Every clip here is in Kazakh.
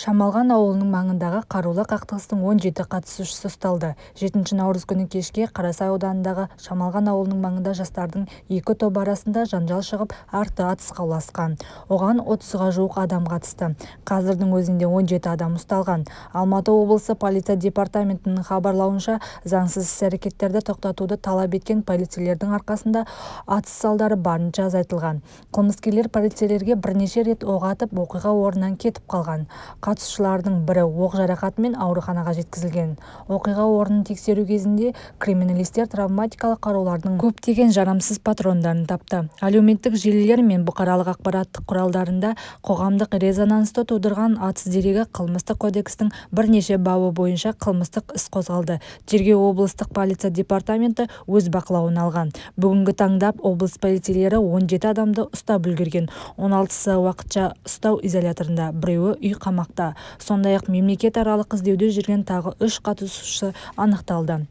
Шамалған ауылының маңындағы қарулы қақтығыстың 17 қатысушысы ұсталды Жетінші наурыз күні кешке Қарасай ауданындағы Шамалған ауылының маңында жастардың екі тобы арасында жанжал шығып, арты атысқа ұласқан. Оған 30-ға жуық адам қатысты. Қазірдің өзінде 17 адам ұсталған. Алматы облысы полиция департаментінің хабарлауынша, заңсыз іс-әрекеттерді тоқтатуды талап еткен полицейлердің арқасында атыс салдары барынша азайтылған. Қылмыскерлер полицейлерге бірнеше рет оқ атып, оқиға орнынан кетіп қалған. Қатысушылардың бірі оқ жарақатымен ауруханаға жеткізілген. Оқиға орнын тексеру кезінде криминалистер травматикалық қарулардың көптеген жарамсыз патрондарын тапты. Әлеуметтік желілер мен бұқаралық ақпарат құралдарында қоғамдық резонансты тудырған атыс дерегі Қылмыстық кодекстің бірнеше бабы бойынша қылмыстық іс қозғалды. Тергеу облыстық полиция департаменті өз бақылауына алған. Бүгінгі таңда облыс полицейлері 17 адамды ұстап үлгерген. 16-сы уақытша ұстау изоляторында, біреуі үй қамақта. Сондай-ақ мемлекетаралық іздеуде жүрген тағы үш қатысушы анықталды.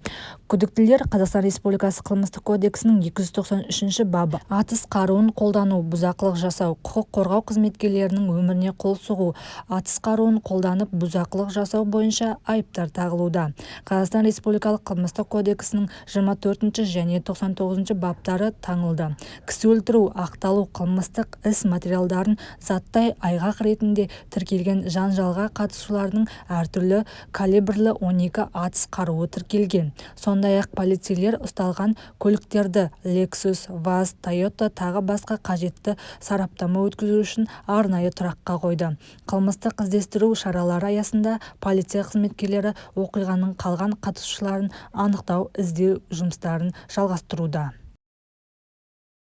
Күдіктілер Қазақстан Республикасы Қылмыстық кодексінің 293 бабы атыс қаруын қолдану, бұзақылық жасау, құқық қорғау қызметкерлерінің өміріне қол сұғу, атыс қаруын қолданып бұзақылық жасау бойынша айыптар тағылуда. Қазақстан Республикалық Қылмыстық кодексінің 24 және 99 баптары таңылды. Кісі өлтіру, ақталу. Қылмыстық іс материалдарын заттай айғақ ретінде тіркелген. Жанжалға қатысушылардың әртүрлі калибрлі 12 атыс қаруы тіркелген. Сондай-ақ полицейлер ұсталған көліктерді Лексус, ВАЗ, Тойота тағы басқа қажетті сараптама өткізу үшін арнайы тұраққа қойды. Қылмыстық іздестіру шаралары аясында полиция қызметкерлері оқиғаның қалған қатысушыларын анықтау, іздеу жұмыстарын жалғастыруда.